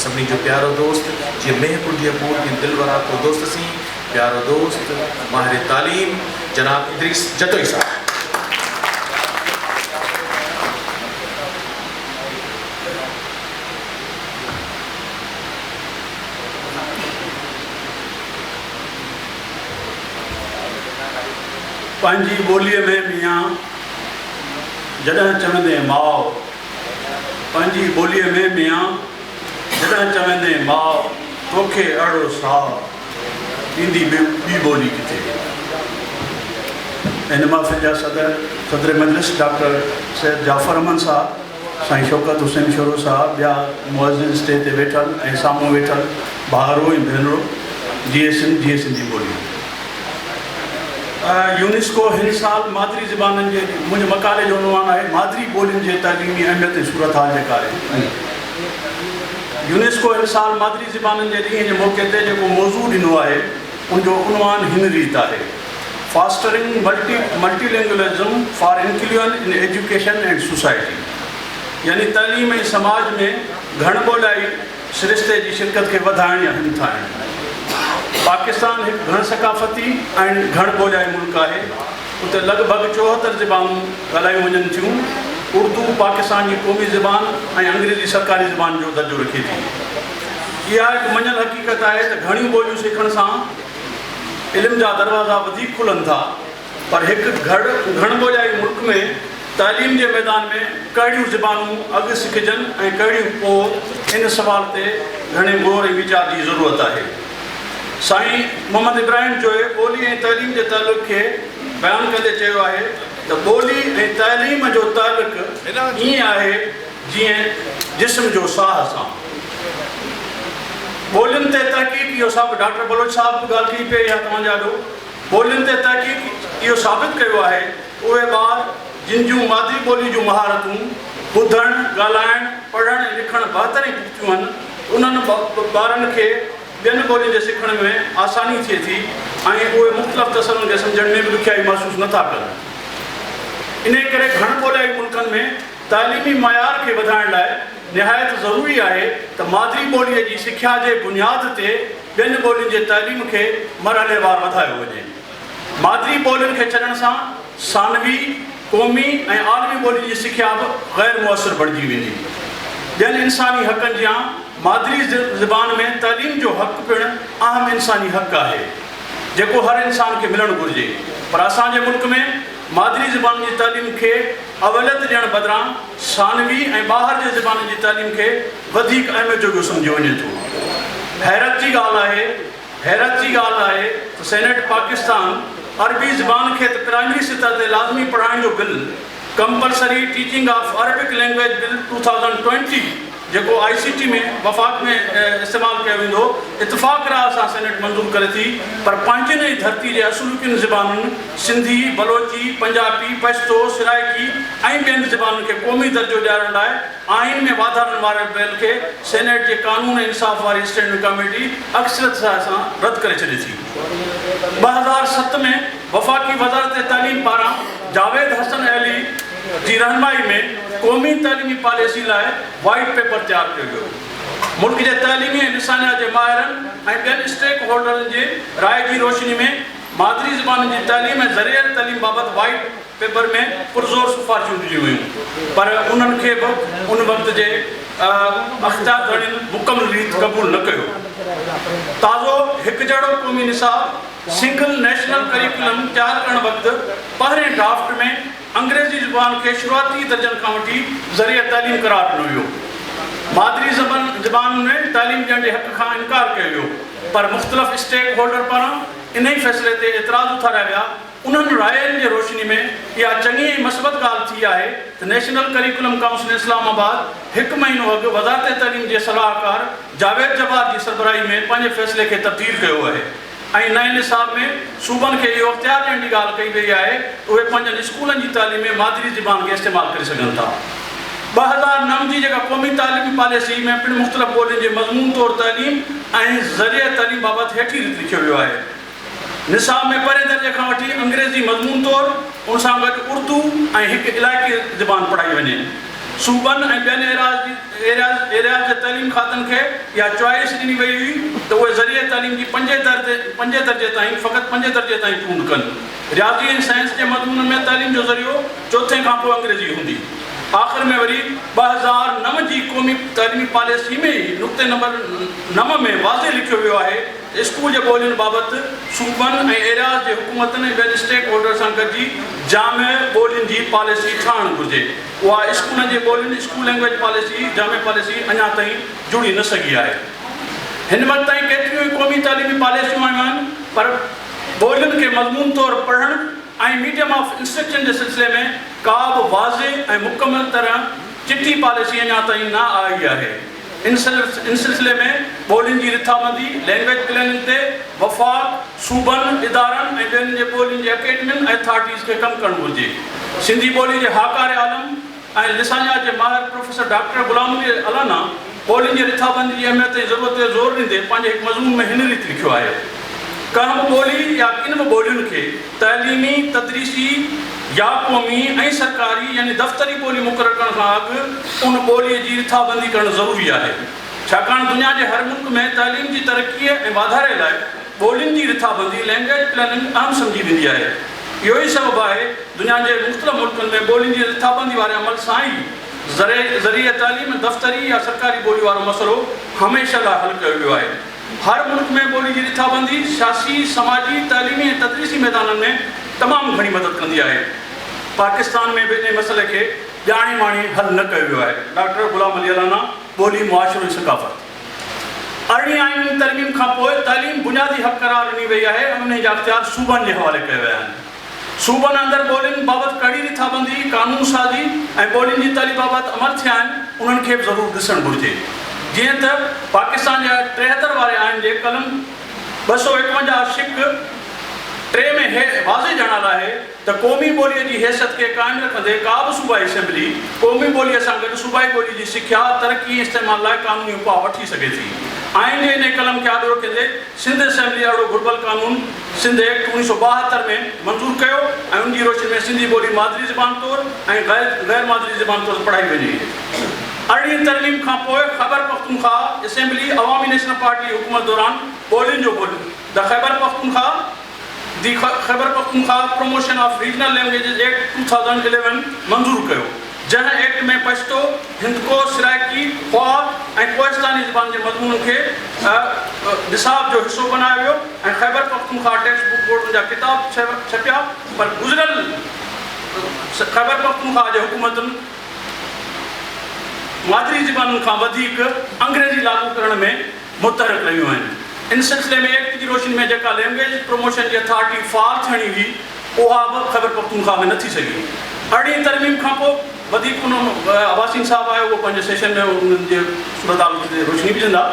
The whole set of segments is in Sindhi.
سڀني جو پيارو دوست، جيئن مينهن ڪنڍيء پور تيئن دل وراڪو دوست سين، پيارو دوست، ماهر تعليم، جناب ادريس جتوئي صاحب. پنهنجي ٻوليء ۾ ميان جڏهن چوندين ماء. پنهنجي ٻوليء ۾ ميان جڏهن چوندين ماء توکي اهڙو ساء ڏيندي ٻي ٻولي ڪٿي. هن محفل جا صدر صدر مجلس ڊاڪٽر سيد جعفر احمد صاحب، سائين شوڪت حسين شورو صاحب، ٻيا معزز اسٽيج تي ويٺل ۽ سامهون ويٺل ڀائرو ۽ ڀينرو، جيئي سنڌ جيئي سنڌي ٻولي. يونيسڪو هن سال مادري زبانن جي منهنجي مقالي جو عنوان آهي مادري ٻولين جي تعليمي اهميت ۽ صورتحال جي ڪاري. يونيسڪو هن سال مادري زبانن جي ڏينهن جي موقعي تي جيڪو موضوع ڏنو آهي ان جو عنوان هن ريت آهي Fostering Multilingualism for Inclusion in Education and Society يعني تعليم ۽ سماج ۾ گهڻ ٻولائي سرشتي جي شرڪت کي وڌائڻ يا همٿائڻ. پاڪستان هڪ گهڻ ثقافتي ۽ گهڻ ٻوليائي ملڪ آهي. اتي لڳ ڀڳ 74 زبانون ڳالهايون وڃن ٿيون. اردو پاڪستان جي قومي زبان ۽ انگريزي سرڪاري زبان جو درجو رکي ٿي. اها هڪ مڃيل حقيقت آهي ته گهڻيون ٻوليون سکڻ سان علم جا دروازا وڌيڪ کلن ٿا. پر هڪ گهڻ ٻوليائي ملڪ ۾ تعليم جي ميدان ۾ ڪهڙيون زبانون اڳ سکجن ۽ ڪهڙيون پوء ان سوال تي گهڻي غور ۽ ويچار جي ضرورت آهي. سائين محمد ابراهيم جويي ٻولي ۽ تعليم جي تعلق کي بيان ڪندي چيو آهي ته ٻولي ۽ تعليم جو تعلق ائين آهي جيئن جسم جو ساهه سان. ٻولين تي تحقيق اهو ثابت ڊاڪٽر بلوچ صاحب به ڳالهه ڪئي پئي اها توهان جي آڏو. ٻولين تي تحقيق اهو ثابت ڪيو آهي ته اهي ٻار جن جون مادري ٻولي جون مهارتون، ٻڌڻ، ڳالهائڻ، پڙهڻ ۽ لکڻ بهتر ۽ پختيون هن، انهن ٻارن کي ٻين ٻولين جي سکڻ ۾ آساني ٿئي ٿي ۽ اهي مختلف تصورن کي سمجهڻ ۾ به ڏکيائي محسوس نه ٿا ڪن. انهيء ڪري گهڻ ٻوليائي ملڪن ۾ تعليمي معيار کي وڌائڻ لاء نهايت ضروري آهي ته مادري ٻوليء جي سکيا جي بنياد تي ٻين ٻولين جي تعليم کي مرحليوار وڌايو وڃي. مادري ٻولين کي ڇڏڻ سان ثانوي، قومي ۽ عالمي ٻولين جي سکيا به غير مؤثر بڻجي ويندي. ٻين انساني حقن جيان مادري زبان ۾ تعليم جو حق پڻ اهم انساني حق آهي، جيڪو هر انسان کي ملڻ گهرجي. پر اسان جي ملڪ ۾ مادري زبانن جي تعليم کي اوليت ڏيڻ بدران ثانوي ۽ ٻاهر جي زبانن جي تعليم کي وڌيڪ اهميت جوڳو سمجهيو وڃي ٿو. حيرت جي ڳالهه آهي حيرت جي ڳالهه آهي ته سينيٽ پاڪستان عربي زبان کي ته پرائمري سطح تي لازمي پڙهائڻ جو bill, Compulsory Teaching of Arabic Language Bill 2020، جيڪو آء سي ٽي ۾ وفاق ۾ استعمال ڪيو ويندو، اتفاق راء سان سينيٽ منظور ڪري ٿي پر پنهنجين ئي ڌرتي جي اصلوڪين زبانن سنڌي، بلوچي، پنجابي، پشتو، سرائيڪي ۽ ٻين زبانن کي قومي درجو ڏيارڻ لاء آئين ۾ واڌارن واري بل کي سينيٽ جي قانون ۽ انصاف واري اسٽينڊنگ ڪميٽي اڪثريت راء سان رد ڪري ڇڏي ٿي. 2007 ۾ وفاقي وزارت تعليم پاران جاويد حسن اهلي جي رهنمائي ۾ قومي تعليمي پاليسي لاء وائيٽ پيپر تيار ڪيو ويو. ملڪ جي تعليمي ۽ لسانيات جي ماهرن ۽ ٻين اسٽيڪ هولڊرن جي راء جي روشني ۾ مادري زبانن جي تعليم ۽ ذريعه تعليم بابت وائيٽ پيپر ۾ پرزور سفارشون ڏنيون ويون پر انهن کي به ان وقت جي اختيار ڌڻين مڪمل ريت قبول نه ڪيو. تازو هڪجهڙو قومي نصاب، سنگل نيشنل ڪريڪولم، تيار ڪرڻ وقت پهرين ڊرافٽ ۾ انگريزي زبان کي شروعاتي درجن کان وٺي ذريعه تعليم قرار ڏنو ويو. مادري زبانن ۾ تعليم ڏيڻ جي حق کان انڪار ڪيو ويو پر مختلف اسٽيڪ هولڊر پاران انهي فيصلي تي اعتراض اٿاريا ويا. انهن راين جي روشني ۾ اها چڱي ۽ مثبت ڳالهه ٿي آهي ته نيشنل ڪريڪولم ڪائونسل اسلام آباد هڪ مهينو اڳ وزارت تعليم جي صلاحڪار جاويد جبار جي سربراهي ۾ پنهنجي فيصلي کي تبديل ڪيو آهي. ۽ نئين نصاب ۾ صوبن کي اهو اختيار ڏيڻ جي ڳالهه ڪئي وئي آهي ته اهي پنهنجن اسڪولن جي تعليم ۾ مادري زبان کي استعمال ڪري سگهن ٿا. 2009 جي جيڪا قومي تعليمي پاليسي ۾ پڻ مختلف ٻولين جي مضمون طور تعليم ۽ ذريعه تعليم بابت هيٺين ريت لکيو ويو آهي. نصاب ۾ پهرين درجي کان وٺي انگريزي مضمون طور ان سان گڏ اردو ۽ هڪ علائقي زبان پڙهائي وڃي. صوبن ۽ ٻين ايرياز جي تعليم کاتن کي اها چوائس ڏني وئي هئي ته اهي ذريعه تعليم جي پنجين درجي تائين فقط پنجين درجي تائين چونڊ ڪن. رياضي ۽ سائنس جي مضمونن ۾ تعليم جو ذريعو چوٿين کان پوء انگريزي هوندي. آخر ۾ وري 2009 جي قومي تعليمي پاليسي ۾ ئي نقطي نمبر 9 ۾ واضح لکيو ويو آهي ته اسڪول جي ٻولين بابت صوبن ۽ ايرياز جي حڪومتن ۽ ٻين اسٽيڪ هولڊر سان گڏجي جامع ٻولين جي پاليسي ٺاهڻ گهرجي. اها اسڪولن جي ٻولين، اسڪول لينگويج پاليسي، جامع پاليسي اڃا تائين جڙي نه سگهي آهي. هن وقت تائين ڪيتريون ئي قومي تعليمي پاليسيون آيون آهن پر ٻولين کي مضمون طور پڙهڻ ۽ ميڊيم آف انسٽرڪشن جي سلسلي ۾ ڪا به واضح ۽ مڪمل طرح چٽي پاليسي اڃا تائين نه آئي آهي. ان سلسلي ۾ ٻولين جي رٿابندي، لينگويج پلاننگ، تي وفاق، صوبن، ادارن ۽ ٻين جي ٻولين جي اڪيڊمين ۽ اٿارٽيز کي ڪم ڪرڻ گهرجي. سنڌي ٻولي جي هاڪاري عالم ۽ لسانيات جي ماهر پروفيسر ڊاڪٽر غلام علي الانا ٻولين جي رٿابندي جي اهميت ۽ ضرورت تي زور ڏيندي پنهنجي هڪ مضمون ۾ هن ريت لکيو آهي، ڪنهن به ٻولي يا ڪن به ٻولين کي تعليمي، تدريسي يا قومي ۽ سرڪاري يعني دفتري ٻولي مقرر ڪرڻ کان اڳ ان ٻوليء جي رٿابندي ڪرڻ ضروري آهي. ڇاڪاڻ دنيا جي هر ملڪ ۾ تعليم جي ترقيء ۽ واڌاري لاء ٻولين جي رٿابندي، Language Planning، اهم سمجهي ويندي آهي. اهو ئي سبب آهي دنيا جي مختلف ملڪن ۾ ٻولين جي رٿابندي واري عمل سان ئي ذريعه تعليم ۽ دفتري يا سرڪاري ٻولي وارو مسئلو هميشه لاء حل ڪيو ويو آهي. هر ملڪ ۾ ٻولي جي رٿابندي سياسي، سماجي، تعليمي ۽ تدريسي ميدانن ۾ تمام گهڻي مدد ڪندي آهي. پاڪستان ۾ به انهي مسئلي کي ڄاڻي واڻي حل نه ڪيو ويو آهي. ڊاڪٽر غلام علي الانا، ٻولي، معاشرو ۽ ثقافت. ارڙهين آئيني ترميم کان پوء تعليم بنيادي حق قرار ڏني وئي آهي ۽ انهي جا اختيار صوبن جي حوالي ڪيا ويا آهن. صوبن اندر ٻولين بابت ڪڙي رٿابندي، قانون سازي ۽ ٻولين جي تعليم بابت عمل ٿيا آهن، انهن کي به ضرور ڏسڻ گهرجي. جيئن ته پاڪستان جي 73 واري آئين جي قلم 251 شق 3 ۾ هي واضح ڄاڻايل آهي ته قومي ٻوليء جي حيثيت کي قائم رکندي ڪا به صوبائي اسيمبلي قومي ٻوليء سان گڏ صوبائي ٻوليء جي سکيا، ترقي ۽ استعمال لاء قانوني اپاء وٺي سگهي ٿي. آئين جي انهي قلم کي آڏو رکندي سنڌ اسيمبلي اهڙو گهربل قانون سنڌ ايڪٽ 1972 ۾ منظور ڪيو ۽ ان جي روشني ۾ سنڌي ٻولي مادري زبان طور ۽ غير مادري زبان طور پڙهائي وڃي. ارڙهين ترميم کان پوء خيبر پختونخواهه اسيمبلي عوامي نيشنل پارٽي جي حڪومت دوران ٻولين جو bill the Khyber Pakhtunkhwa the Khyber Pakhtunkhwa promotion of regional languages act 2011 منظور ڪيو. جنهن ايڪٽ ۾ پشتو، هندڪو، سرائيڪي، خوار ۽ ڪوهستاني زبان جي مضمونن کي نصاب جو حصو بنايو ويو ۽ Khyber Pakhtunkhwa text book board ان جا ڪتاب ڇپيا پر گذريل خيبر پختونخواهه جي حڪومتن مادري زبانن کان وڌيڪ انگريزي لاڳو ڪرڻ ۾ متحرڪ رهيون آهن. ان سلسلي ۾ ايڪٽ جي روشني ۾ جيڪا لينگويج پروموشن جي اٿارٽي فعال ٿيڻي هئي اها به خيبر پختونخواهه ۾ نه ٿي سگهي. ارڙهين ترميم کانپوء وڌيڪ انهن عباسين صاحب آهي اهو پنهنجي سيشن ۾ انهن جي صورتحال تي روشني وجهندا.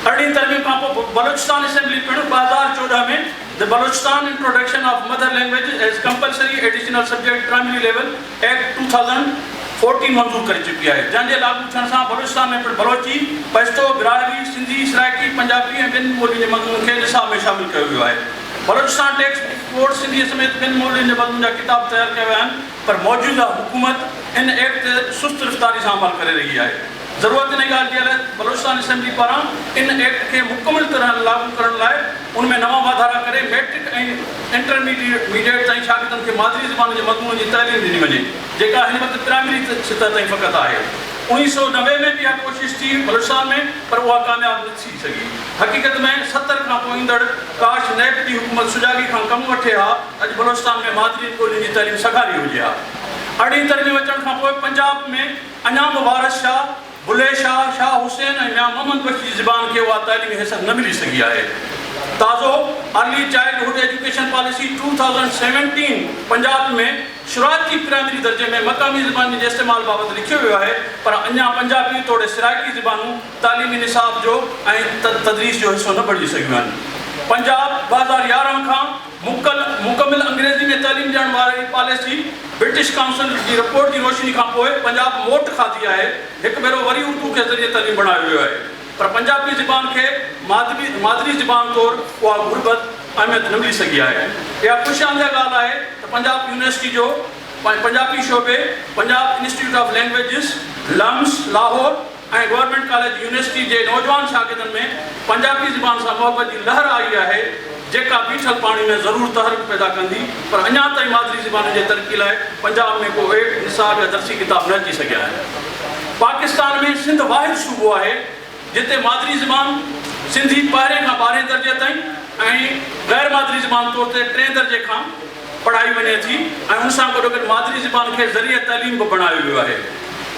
ارڙهين ترميم کانپوء بلوچستان اسيمبلي پڻ 2014 ۾ The Balochistan Introduction of Mother Language as Compulsory Additional Subject Primary Level Act 2014 منظور ڪري چڪي آهي، جنهن جي لاڳو ٿيڻ سان بلوچستان ۾ پڻ بلوچي، پشتو، براهوي، سنڌي، سرائيڪي، پنجابي ۽ ٻين ٻولين جي مضمونن کي نصاب ۾ شامل ڪيو ويو آهي. بلوچستان ٽيڪسٽ بڪ بورڊ سنڌيء سميت ٻين ٻولين جي مضمون جا ڪتاب تيار ڪيا ويا آهن، پر موجوده حڪومت ان ايڪٽ تي سست رفتاري سان عمل ڪري رهي آهي. ضرورت انهي ڳالهه جي آهي ته بلوچستان اسيمبلي پاران ان ايڪٽ کي مڪمل طرح لاڳو ڪرڻ لاء ان ۾ نوان واڌارا ڪري ميٽرڪ ۽ انٽرميڊيٽ تائين شاگردن کي مادري زبان جي مضمون جي تعليم ڏني وڃي جيڪا هن وقت پرائمري سطح تائين فقط آهي. 1990 ۾ به اها ڪوشش ٿي بلوچستان ۾ پر اها ڪامياب نه ٿي سگهي. حقيقت ۾ 70 کان پوء ايندڙ ڪاش نيپ جي حڪومت سجاڳي کان ڪم وٺي ها ته اڄ بلوچستان ۾ مادري ٻولين جي تعليم سگهاري هجي ها. ارڙهين ترميم اچڻ کان پوء پنجاب ۾ اڃا به وارث شاهه، بلهي شاهه، شاهه حسين ۽ ميان محمد بخش جي زبان کي اها تعليمي حيثيت نه ملي سگهي آهي. تازو early childhood education policy 2017 Punjab ۾ شروعاتي پرائمري درجي ۾ مقامي زبانن جي استعمال بابت لکيو ويو آهي پر اڃا پنجابي توڙي سرائيڪي زبانون تعليمي نصاب جو ۽ تدريس جو حصو نه بڻجي سگهيون آهن. پنجاب 2011 کان مڪمل انگريزي ۾ تعليم ڏيڻ واري پاليسي برٽش ڪائونسل جي رپورٽ جي روشني کان پوء پنجاب موٽ کاڌي آهي، هڪ ڀيرو وري اردو کي ذريعه تعليم بڻايو ويو آهي پر پنجابي زبان کي مادري زبان طور اها گهربل اهميت نه ملي سگهي آهي. اها خوش آمده ڳالهه آهي ته پنجاب يونيورسٽي جو پنجابي شعبي Punjab institute of languages LUMS, Lahore ۽ government college university جي نوجوان شاگردن ۾ پنجابي زبان سان محبت جي لهر آئي آهي، جيڪا بيٺل پاڻي ۾ ضرور تحرڪ پيدا ڪندي، پر اڃا تائين مادري زبانن جي ترقي لاء پنجاب ۾ ڪو ايڪٽ، نصاب يا درسي ڪتاب نه اچي سگهيا آهن. پاڪستان ۾ سنڌ واحد صوبو آهي، جتي مادري زبان سنڌي پهرين کان ٻارهين درجي تائين ۽ غير مادري زبان طور تي ٽئين درجي کان پڙهائي وڃي ٿي ۽ ان سان گڏوگڏ مادري زبان کي ذريعه تعليم به بڻايو ويو آهي.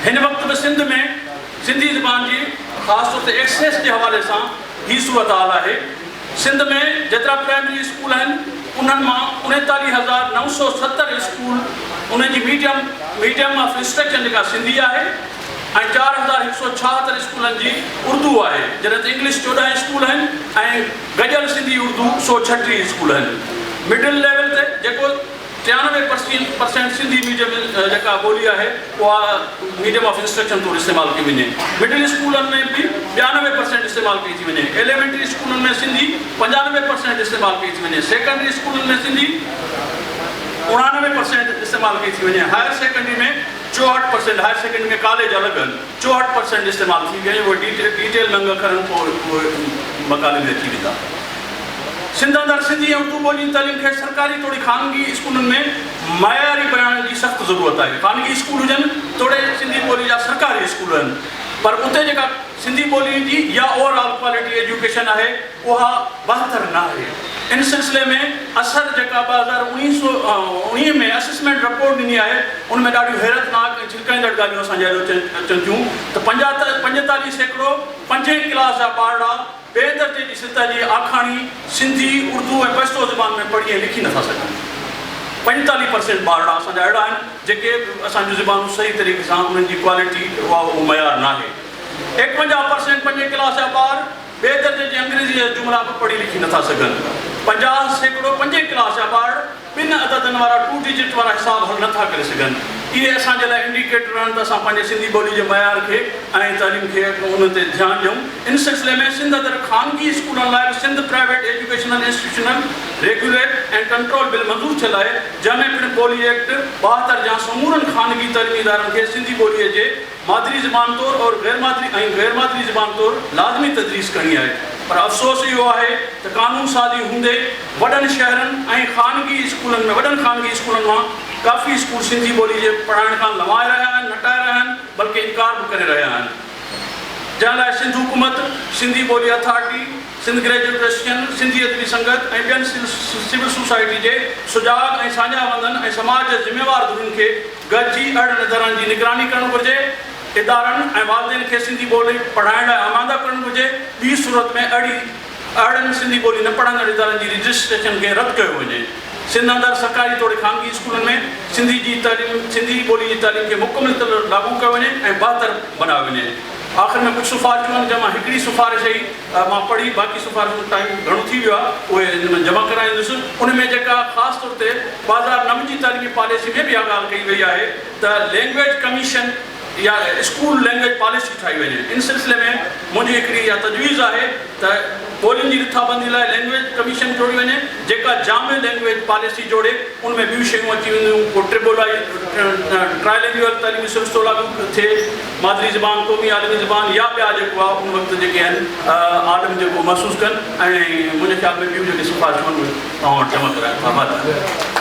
هن وقت به سنڌ ۾ سنڌي زبان جي خاص طور تي ايڪسيس جي حوالي سان هي صورتحال آهي. سنڌ ۾ جيترا پرائمري اسڪول آهن انهن مان 39970 اسڪول انهن جي ميڊيم ميڊيم آف انسٽرڪشن جيڪا سنڌي آهي ۽ 4176 اسڪولن جي اردو آهي جڏهن ته انگلش 14 اسڪول آهن ۽ گڏيل سنڌي اردو 136 اسڪول آهن مڊل ليول تي جيڪو 93 پرسينٽ سنڌي ميڊيم جيڪا ٻولي آهي اها ميڊيم آف انسٽرڪشن طور استعمال ڪئي وڃي. مڊل اسڪولن ۾ به 92 پرسينٽ استعمال ڪئي ٿي وڃي. ايليمينٽري اسڪولن ۾ سنڌي 95 پرسينٽ استعمال ڪئي ٿي وڃي. سيڪنڊري اسڪولن ۾ سنڌي 89 پرسينٽ استعمال ڪئي ٿي وڃي. Higher secondary ۾ 64 percent, higher secondary ۾ college الڳ آهن، 64 پرسينٽ استعمال ٿي وڃي. اهي ڊيٽيل ۾ انگ اکر آهن پوء اهي مقالي ۾ اچي ويندا. سنڌ اندر سنڌي ۽ اردو ٻولين جي تعليم کي سرڪاري توڙي خانگي اسڪولن ۾ معياري بڻائڻ جي سخت ضرورت آهي. خانگي اسڪول هجن توڙي سنڌي ٻولي جا سرڪاري اسڪول هجن پر اتي جيڪا سنڌي ٻولي جي يا اوور آل ڪوالٽي ايجوڪيشن آهي اها بهتر ناهي. ان سلسلي ۾ اثر جيڪا 2019 ۾ اسسمينٽ رپورٽ ڏني آهي ان ۾ ڏاڍيون حيرتناڪ ۽ ڇرڪائيندڙ ڳالهيون اسان جي آڏو اچن ٿيون ته 45% پنجين ڪلاس جا ٻارڙا ٻئي درجي جي سطح جي آکاڻي سنڌي، اردو ۽ پشتو زبان ۾ پڙهي ۽ لکي نٿا سگهن. 45 پرسينٽ ٻارڙا اسان جا اهڙا آهن جيڪي اسان جون زبانون صحيح طريقي سان انهن جي ڪوالٽي اها اهو معيار ناهي. 51 پرسينٽ پنجين ڪلاس جا ٻار ٻئي درجي جي انگريزي جا جملا به پڙهي لکي نٿا سگهن. 50% پنجين ڪلاس جا ٻار ٻن عددن وارا ٽو ڊجٽ وارا حساب حل نه ٿا ڪري سگهن. اهي اسان جي لاء انڊيڪيٽر آهن ته اسان پنهنجي سنڌي ٻولي جي معيار کي ۽ تعليم کي ان تي ڌيان ڏيون. ان سلسلي ۾ سنڌ اندر خانگي اسڪولن لاء به Sindh private educational institutional regulate ۽ control bill منظور ٿيل آهي جنهن ۾ پڻ ٻولي ايڪٽ 72 جيان سمورن خانگي تعليمي ادارن کي سنڌي ٻوليء جي مادري زبان طور اور غيرمادري ۽ غيرمادري زبان طور لازمي تدريس ڪرڻي آهي پر افسوس اهو آهي ته قانون سازي هوندي وڏن شهرن ۽ خانگي اسڪولن ۾ وڏن خانگي اسڪولن مان ڪافي اسڪول سنڌي ٻولي جي پڙهائڻ کان لنوائي رهيا آهن، نٽائي رهيا آهن بلڪه انڪار به ڪري رهيا آهن. جنهن لاء سنڌ حڪومت، سنڌي ٻولي authority, Sindh graduate association, Sindhi Adabi Sangat ۽ ٻين سول سوسائٽي جي سجاڳ ۽ ساڃاهه وندن ۽ سماج جي ذميوار ڌرين کي گڏجي اهڙن ادارن جي نگراني ڪرڻ گهرجي. ادارن ۽ والدين کي سنڌي ٻولي پڙهائڻ لاء آماده ڪرڻ گهرجي. ٻي صورت ۾ اهڙي. اهڙن سنڌي ٻولي نه پڙهندڙ ادارن جي رجسٽريشن کي رد ڪيو وڃي. سنڌ اندر سرڪاري توڙي خانگي اسڪولن ۾ سنڌي جي تعليم سنڌي ٻولي جي تعليم کي مڪمل طور لاڳو ڪيو وڃي ۽ بهتر بنايو وڃي. آخر ۾ ڪجهه سفارشون آهن جنهن مان هڪڙي سفارش ئي مان پڙهي باقي سفارشون ٽائيم گهڻو ٿي ويو آهي اهي ان ۾ جمع ڪرائيندس. ان ۾ جيڪا خاص طور تي 2009 جي تعليمي پاليسي ۾ به اها ڳالهه ڪئي وئي آهي ته لينگويج ڪميشن يا اسڪول لينگويج پاليسي ٺاهي وڃي. ان سلسلي ۾ منهنجي هڪڙي اها تجويز آهي ته ٻولين جي رٿابندي لاء لينگويج ڪميشن جوڙي وڃي جيڪا جامع لينگويج پاليسي جوڙي ان ۾ ٻيون شيون اچي وينديون ڪو ٽربولائي ٽرائلينگوئل تعليمي سرشتو لاڳو ٿئي مادري زبان قومي عالمي زبان يا ٻيا جيڪو آهي ان وقت جيڪي آهن عالم جيڪو محسوس ڪن ۽ منهنجي خيال ۾ ٻيون جيڪي سفارشون آهن اهي توهان وٽ جمع ڪرايان ٿا. مهرباني.